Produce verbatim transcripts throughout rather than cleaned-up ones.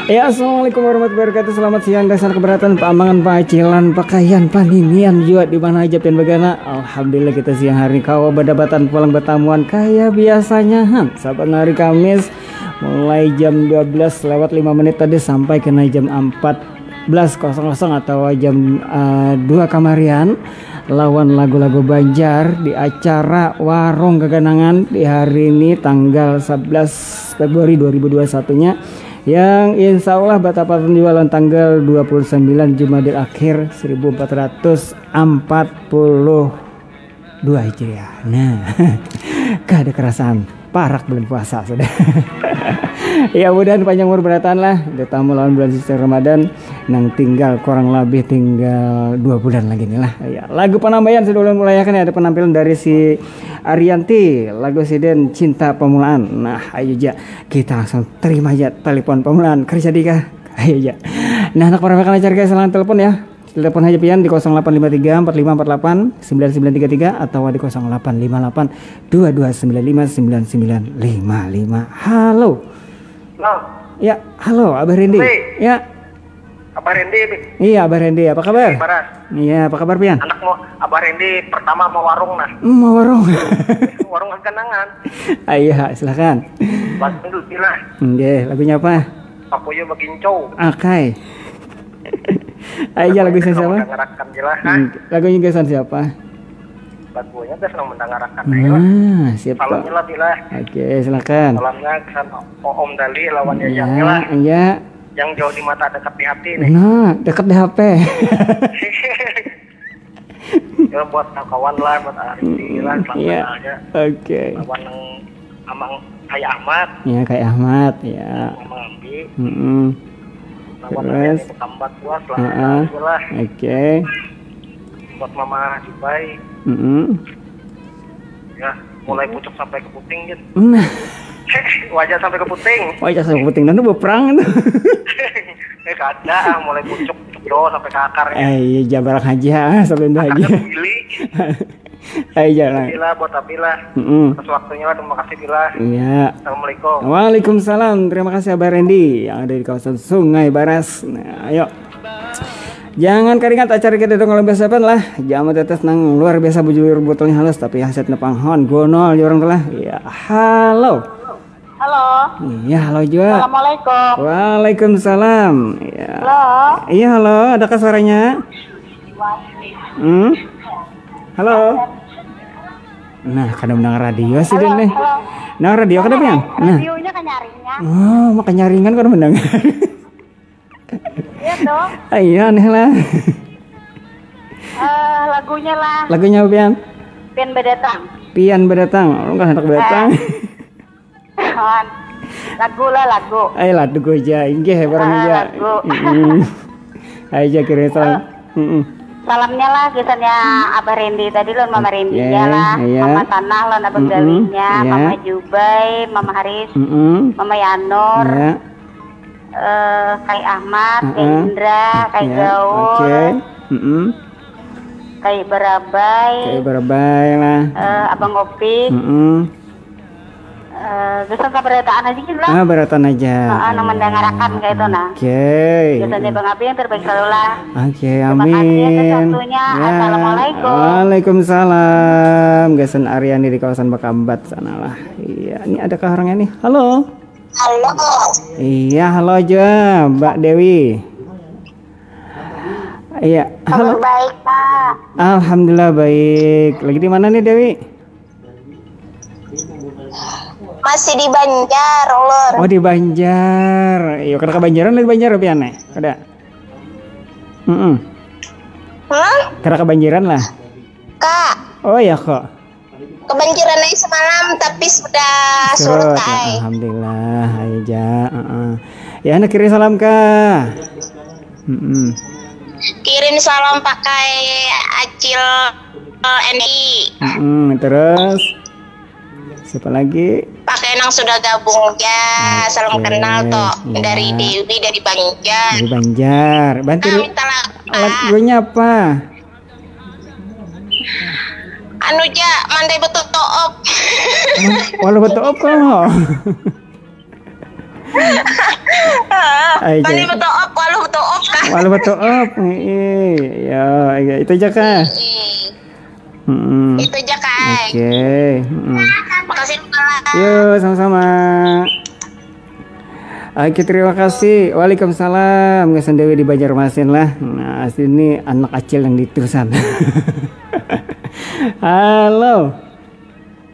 Ya, assalamualaikum warahmatullahi wabarakatuh. Selamat siang, dasar keberatan, pamangan, pacilan, pakaian, paninian juga di mana aja pian bagana. Alhamdulillah, kita siang hari kawa badapatan pulang batamuan kaya biasanya, han. Saban hari Kamis, mulai jam dua belas lewat lima menit tadi sampai kena jam empat belas kosong kosong atau jam, eh, dua kamarian, lawan lagu-lagu Banjar di acara Warung Gaganangan di hari ini, tanggal sebelas Februari dua ribu dua puluh satu-nya, yang insya Allah batapatan juga lawan tanggal dua puluh sembilan Jumadil Akhir seribu empat ratus empat puluh dua Hijriah. Nah, kada kerasaan parak bulan puasa sudah. Ya, mudahan panjang umur barataan lah, tetamu lawan bulan suci Ramadan nang tinggal kurang lebih tinggal dua bulan lagi nih lah. Ya, lagu penambayan sudah ulun mulai kan, ada penampilan dari si Arianti, lagu siden Cinta Pemulaan. Nah, ayo ja, kita langsung terima aja telepon pemulaan, kerja di kah? Ayo ja. Nah, anak para acara, guys, salam telepon ya. Telepon aja pian di kosong delapan lima tiga empat lima empat delapan sembilan sembilan tiga tiga atau di kosong delapan lima delapan dua dua sembilan lima sembilan sembilan lima lima. Halo. Halo. Ya, halo, Abah Randy. Hei. Ya. Abah Randy, Bi. Iya, Abah Randy. Apa kabar? Baras. Iya, apa kabar pian? Anak mau Abah Randy pertama mau warung nah. Hmm, mau warung. Warung kenangan. Ayo, silakan. Bantu dulu lah. Oke, lagunya apa? Aku juga makin cow. Akai. Ayo, lagu siapa? Mendengarkan je lah, ha? Hmm, lagunya gasan siapa? Lagunya gasan mendengarkan aja lah. Nah, siap, salamnya lah, Bila. Oke, silakan. Salamnya gasan Om Dali lawan Yayangnya lah. Iya. Yang jauh di mata, dekat di hati nih. Nah, dekat di H P. Ya, buat kawan lah, buat Arifin lah, iya, selamat aja. Oke. Lawan nang Amang Kai Ahmad. Ya, Kai Ahmad, ya. Amang Ambi. Mm-mm. Lawan, terus? Nang Bekambat, wah, selamat aja lah. Oke. Buat Mama Jubai. Mm-mm. Ya, mulai pucuk sampai ke puting, gitu. Nah. Wajah sampai ke puting. Wajah sampai ke puting, nanti berperang itu. Eh, kada, ah, mulai pucuk, pucuk doa sampai ke akarnya. Eh, iya, jabarak aja, ah, sampai itu aja. Akarnya gili. Ayo, jalan. Bila, buat Abila. Mm-mm. Atas waktunya lah, terima kasih, Bila. Iya. Assalamualaikum. Waalaikumsalam. Terima kasih, Abah Randy, yang ada di kawasan Sungai Baras. Nah, ayo. Jangan karingat acara kita dong kalau biasa lah. Jamu tetes nang luar biasa, bujur botolnya halus tapi hasilnya panghon gonol ya orang tuh lah. Ya, halo. Halo. Iya, halo juga. Assalamualaikum. Waalaikumsalam. Iya. Halo. Iya, halo. Adakah suaranya? Hmm? Halo. Nah, kada mendengar radio sih, halo, nih. Halo. Nah, radio kada, pian? Nah. Radionya kanyaringan. Oh, makanyaringan kada mendengar. Iya, tuh. Ah, iya, aneh lah. Eh, lagunya lah. Lagunya apa, pian? Pian Badatang. Pian Badatang. Orang kan hendak badatang. Eh. Lagu lah, lagu. Ayo, lagu aja. Inggih, barang aja. Ah, lagu. Mm-mm. Ayo aja, kira salam. Eh, mm-mm. Salamnya lah, kisahnya Abah Randy tadi, lawan Mama Randy-nya lah. Iya. Mama Tanah, lawan Abang Dawinya, iya. Mama Jubai, Mama Haris, mm-mm, Mama Yanur, iya. Eh, Kai Ahmad, Kai, heeh, Indra, Kai, iya, Gaul, oke. Mm-mm. Kai Barabai. Kai Barabai lah. Eh, Abang Opik. Mm-mm. Eh, gasan sabarataan aja gitu lah. Ah, barataan aja. Heeh, nang mendengarakan kayak itu, nah. Oke. Gasan dari Bang Abi yang terbaik selalu lah. Oke, amin. Terima kasih atas waktunya. Ya. Assalamualaikum. Waalaikumsalam. Gasan Ariani di kawasan Bakambat sana lah. Iya, ini adakah orangnya nih? Halo. Halo. Iya, halo aja, Mbak Dewi. Iya, halo. Kabar baik, Pak. Alhamdulillah baik. Lagi di mana nih, Dewi? Masih di Banjar, ulun. Oh, di Banjar. Iya, kada kabanjaran lah di Banjar, pian, eh? Kada. Mm-mm. Hah? Kada kabanjaran lah. Kak. Oh, iya, kok. Kabanjaran ai semalam, tapi sudah surut, ai. Alhamdulillah, ayo ja. Heeh. Ya, handak kirim salam kah? Mm-mm. Kirim salam pakai Acil, eh, N I. Mm-mm, terus? Siapa lagi? Pakai nang sudah gabung ja. Oke, salam kenal toh. Iya. Dari Dewi, dari Banjar. Dari Banjar. Bantu. Ah, minta la-, ah. Lagunya apa? Anu ja, Mandai Betutoop. Walau Betutoop kalo. Ayo, Bani betuop, waluh betuop kah? Waluh betuop. Iya, iya, itu aja kah? Hmm. Itu aja kah? Oke. Hmm. Makasih, Bang. Yo, sama-sama. Oke, terima kasih. Waalaikumsalam. Gasan Dewi di Banjarmasin lah. Nah, sini anak kecil yang ditusan. Halo.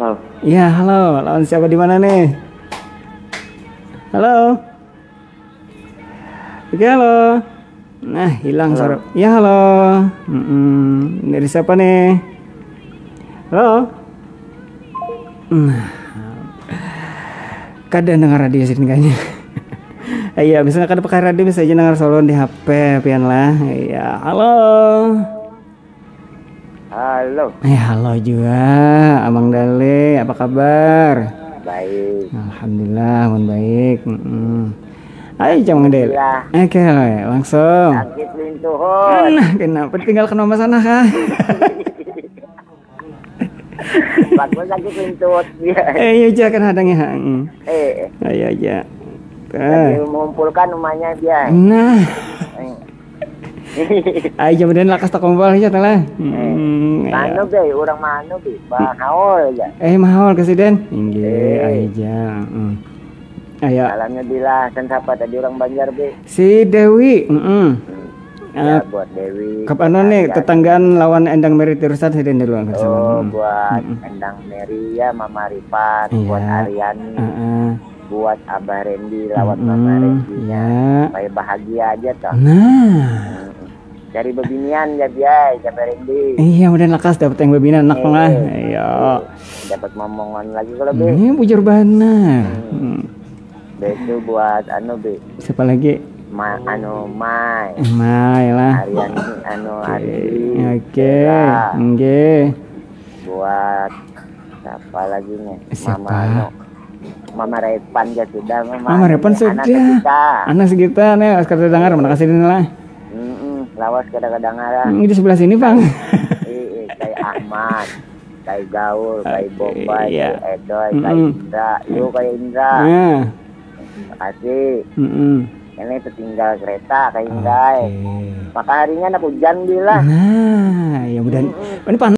Halo. Ya, halo. Lawan siapa di mana nih? Halo. Oke, halo. Nah, hilang suara. Ya, halo. Mm-mm. Dari siapa nih? Halo. Nah. Kada dengar radio sini kayaknya. Iya, misalnya kada pakai radio, bisa aja dengar solo di H P pian lah. Iya, halo. Halo. Eh, halo juga, Abang Dale, apa kabar? Baik. Alhamdulillah, mun baik. Mm-mm. Ayo, Abang Dale. Alhamdulillah. Oke, langsung. Sakit lintuhun. Nah, kenapa tinggal kena mama sana kah? Bagus sakit lintut. Eh, iya aja kan hadangnya. Mm. Eh, Ayo aja. Lagi mengumpulkan rumahnya dia. Nah. Eh. Ayo, kemudian lakas takumpul aja, tah lah. Hmm, ayo. Manu be, orang manu be, bahaul aja. Eh, mahaul ke siden. Inggih, Eh. Ayo aja. Hmm. Ayo. Alhamdulillah, kan siapa tadi orang Banjar be? Si Dewi. Mm-mm. Ya, Eh, buat Dewi. Kap anu nih, Aryan. Tetanggaan lawan Endang Mary Tirusat siden dulu, kan, Oh, sama. Mm-mm. Buat Mm-mm. Endang Mary ya, Mama Ripat, Iya. Buat Aryani. Heeh. Buat Abah Randy lawan Mama Mm-mm, Randy-nya. Ya. Supaya bahagia aja toh. Nah. Mm-mm. Cari bebinian ya, biai, Abah Randy. Iya, mudah lakas dapat yang bebinian, anak Eh, mah. Iya. Dapat momongan lagi kalau be. Ini bujur banar. Hmm. Hmm. Be itu buat anu be. Siapa lagi? Ma, anu Mai. Mai lah. Aryani, anu Oke. Ardi. Oke. Bella. Nggih. Buat siapa lagi nih? Siapa? Mama anu. Mama Repan ya sudah, Mama. Mama Repan Ini anak sudah. Kita. Anak kita nih, Oscar sudah dengar, makasih nih lah. Mm-mm, lawas kada kedengaran. Hmm, di sebelah sini, Bang. Iya, kayak Ahmad, kayak Gaul, kayak Oke, Bombay, iya. Kayak Edoy, kayak Mm-mm. Indra. Yo, kayak Indra. Nah. Makasih. Mm-mm. Ini tertinggal kereta kayak Indra. Oke. Maka harinya anak hujan bila. Nah, ya mudah. Mm-mm. Ini panas.